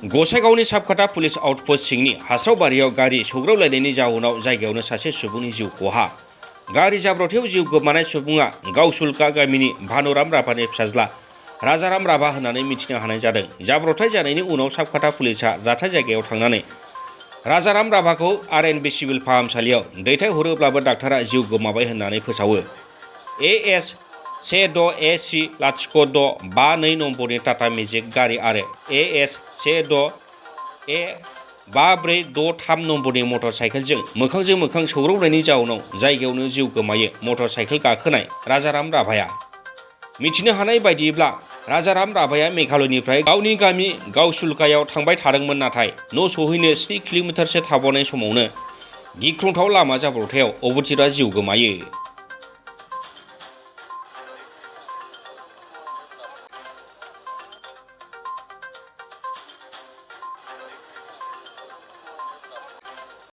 गसाइगावनि साबखाथा police outpost सिंनि हास्रावबारियाव गारि सौग्रावलायनायनि जाउनाव जायगायावनो सासे सुबुंनि जिउ खहा। गारि जाब्रबथायाव जिउ गोमानाय सुबुङा गावसुलका गामिनि भानुराम राभानि फिसाज्ला राजाराम राभा होननानै मिथिनो हानाय जादों। जाब्रबथाय जानायनि उनाव साबखाथा पुलिसआ जाथाय जायगायाव थांनानै राजाराम राभाखौ आरएनबि सिभिल फाहामसालियाव दैथायहरोब्लाबो डाक्टारा जिउ गोमाबाय होननानै फोसावो। AS 16AC0652 नम्बरनि टाटा मेजिक गारि आरो AS 16A5463 नम्बरनि मटर साइकेलजों मोखांजों मोखां सौग्रावनायनि जाउनाव जायगायावनो जिउ गोमायो मटर साइकेल गाखोनाय राजाराम राभाया। मिथिनो हानाय बायदिब्ला राजाराम राभाया मेघालयनिफ्राय गावनि गामि गावसुलकायाव थांबाय थादोंमोन, नाथाय न' सहैनो 7 किल'मिटारसो थाबावनाय समावनो गिख्रंथाव लामा जाब्रबथायाव अबथिरा जिउ गोमायो।